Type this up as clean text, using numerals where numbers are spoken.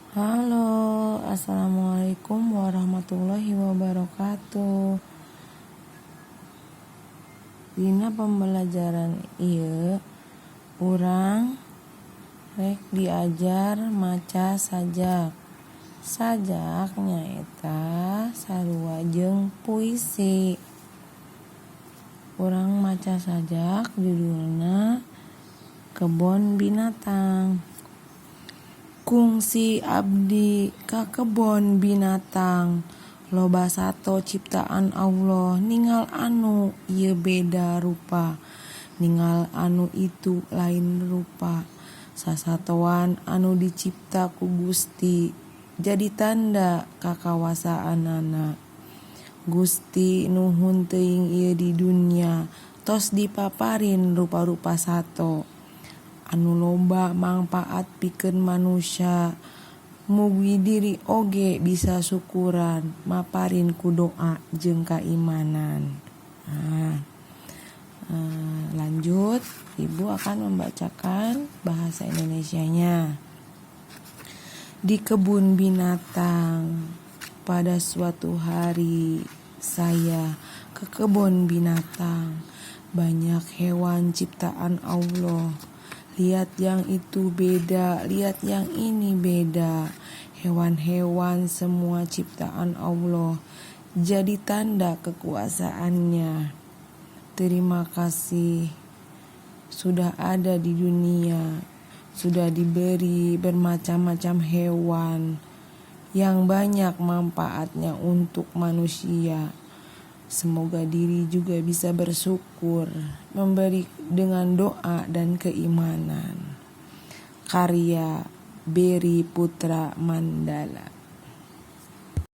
Halo, assalamualaikum warahmatullahi wabarakatuh. Dina pembelajaran ieu urang rek diajar maca sajak. Sajak nyaeta sarua jeung puisi. Urang maca sajak judulna Kebon Binatang. Kungsi abdi ka kebon binatang, loba sato ciptaan Allah. Ningal anu ieu beda rupa, ningal anu itu lain rupa. Sasatoan anu dicipta ku Gusti jadi tanda kakawasaanana. Gusti, nuhun teuing ieu di dunya tos dipaparin rupa-rupa sato anu loba mangpaat pikeun manusia. Mugi diri oge bisa syukuran, maparin ku doa jeung kaimanan. Nah, lanjut, Ibu akan membacakan bahasa Indonesianya. Di kebun binatang. Pada suatu hari saya ke kebun binatang. Banyak hewan ciptaan Allah. Lihat yang itu beda, lihat yang ini beda. Hewan-hewan semua ciptaan Allah jadi tanda kekuasaannya. Terima kasih sudah ada di dunia, sudah diberi bermacam-macam hewan yang banyak manfaatnya untuk manusia. Semoga diri juga bisa bersyukur, memberi dengan doa dan keimanan. Karya Beri Putra Mandala.